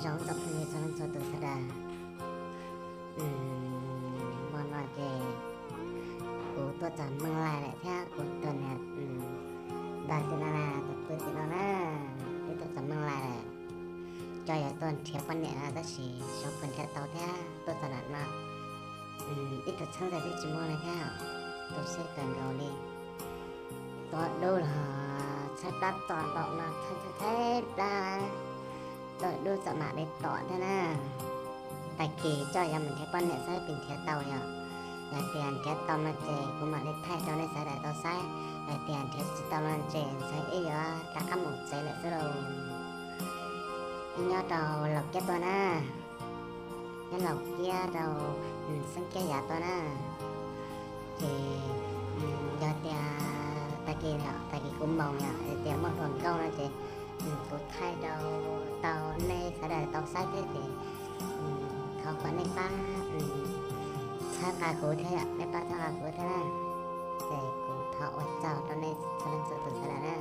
Zoo txog phooj ywg txhua leej txhua tus sawv daws, hmo no ces kuv tuaj txog Mooj Lais lawm thiab kuv tus niam npawg tim no na, tus pw tim no na, twb tuaj txog Mooj Lais lawm. Coj yuav tuaj nrhiav poj niam no tab sis xyov puas nrhiav tau thiab tuaj txog nram no ib tug txheeb ntawd twb tsis muaj li thiab, tu siab kawg nkaus li. Tua dub los txhaib plab tom npaum no, txhaib txhaib plab, tua dub txom mam li tom thiab na. Tag kis coj yuav mus nrhiav poj niam saib puas nrhiav tau yom. Yog tias nrhiav tau no ces kuv mam li thaij rau nej sawv daws tau saib, yog tias nrhiav tsis tau no ces ntxhais wb yuav rov qab mus tsev lawm xwb lauj. Wb nyob rau Laus Kiab tuaj na, nyob Laus Kiab rau Xeeb Kiab yav tuaj na. Ces yog tias tag kis, tag kis kuv moos yom, yog tias muaj hluas nkauj no ces kuv thaij rau tau nej sawv daws tau saib thiab ces thov kom nej pab txhawb nqa kuv thiab yom, nej pab txhawb nqa kuv thiab na. Ces kuv thov ua tsaug rau nej txhua leej txhua tus sawv daws na.